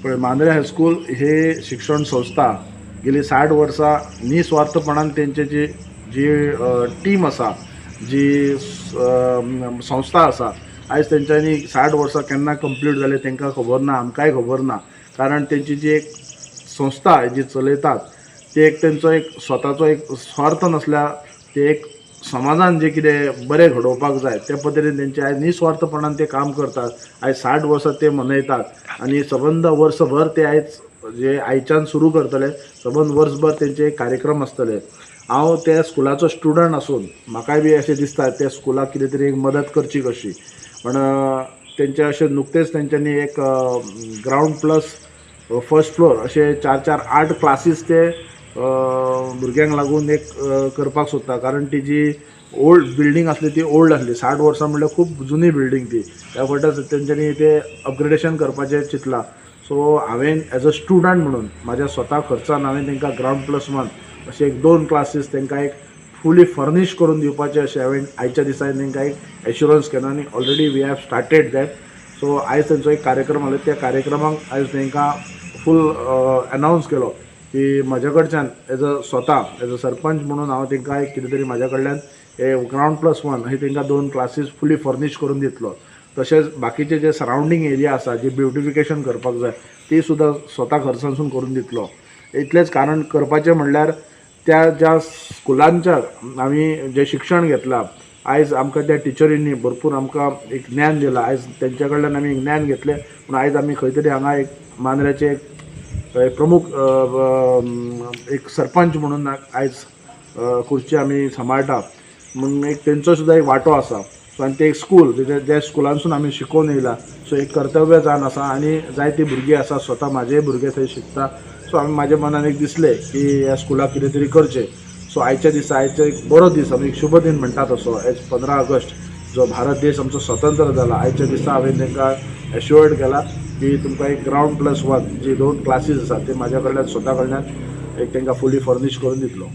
पळय, मांद्रे हायस्कूल हे शिक्षण संस्था गेली 60 वर्सां निस्वार्थपणान तेंचे जी जी टीम आसा, जी संस्था आसा, आयज तेंच्यांनी 60 वर्सां केन्ना कंप्लीट जाले तांकां खबर ना, आमकांय खबर ना. कारण तेंची जी एक संस्था जी चलयतात ते एक तेंचो एक स्वताचो एक स्वार्थ नासल्या ते एक समाजान जें कितें बरें घडोवपाक जाय त्या पद्दतीन तेंचे आयज निस्वार्थपणान ते काम करतात. आयज 60 वर्सां ते मनयतात आनी सबंद वर्सभर ते आयज जे आयच्यान सुरू करतले, सबंद वर्सभर तेंचे कार्यक्रम आसतले. हांव त्या स्कुलाचो स्टुडंट आसून म्हाकाय बी अशें दिसता त्या स्कुलाक कितें तरी एक मदत करची कशी. पण तेंचे अशें नुकतेच तेंच्यांनी एक ग्रावंड प्लस फर्स्ट फ्लोर अशे चार चार आठ क्लासीस ते भुरग्यांक लागून एक करपाक सोदता. कारण ती जी ओल्ड बिल्डींग आसली ती ओल्ड आसली. 60 वर्सां म्हणल्यार खूब जुनी बिल्डींग ती. त्या फाटल्यान तेंच्यांनी ते अपग्रेडेशन करपाचें चिंतलां. सो हांवें एज अ स्टुडंट म्हणून म्हाज्या स्वता खर्चान हांवें तांकां ग्रावंड प्लस वन अशे एक दोन क्लासीस तांकां एक फुली फर्नीश करून दिवपाचें अशें हांवें आयच्या दिसा तांकां एक एश्युरन्स केला आनी already we have started that. So आयज तेंचो एक कार्यक्रम आसलो. त्या कार्यक्रमाक आयज तांकां फूल अनावन्स केलो की म्हज्या कडच्यान एज अ स्वता एज अ सरपंच म्हणून हांव तांकां एक कितें तरी म्हाज्या कडल्यान हे ग्रावंड प्लस वन हे तांकां दोन क्लासीस फुली फर्नीश करून दितलो. तशेंच बाकीचे जे सरावंडींग एरिया आसा, जे ब्युटिफिकेशन करपाक जाय, ती सुद्दां स्वता खर्चानसून करून दितलो. इतलेंच कारण करपाचें म्हणल्यार त्या ज्या स्कुलांच्या आमी जें शिक्षण घेतलां, आयज आमकां त्या टिचरींनी भरपूर आमकां एक ज्ञान दिलां. आयज तेंच्या कडल्यान आमी ज्ञान घेतलें पूण आयज आमी खंय तरी हांगा एक मांद्र्याचे एक एक प्रमुख एक सरपंच म्हणून आयज खुर्ची आमी सांबाळटा म्हणून एक तेंचो सुद्दां एक वांटो आसा. सो आनी ते एक स्कूल ज्या स्कुलांसून आमी शिकोवन येयला, सो एक कर्तव्य जावन आसा. आनी जायतीं भुरगीं आसा, स्वता म्हाजेय भुरगे थंय शिकता. सो आमी म्हाज्या मनान एक दिसलें की ह्या स्कुलाक कितें तरी करचें. सो आयच्या दिसा, आयचो एक बरो दीस, आमी एक शुभ दीन म्हणटा तसो एज 15 ऑगस्ट जो भारत देश आमचो स्वतंत्र जाला, आयच्या दिसा हांवें तांकां एश्युअर्ड केला की तुमकां एक ग्रावंड प्लस वन जी दोन क्लासीस आसा ते म्हाज्या कडल्यान स्वता कडल्यान एक तांकां फुली फर्नीश करून दितलो.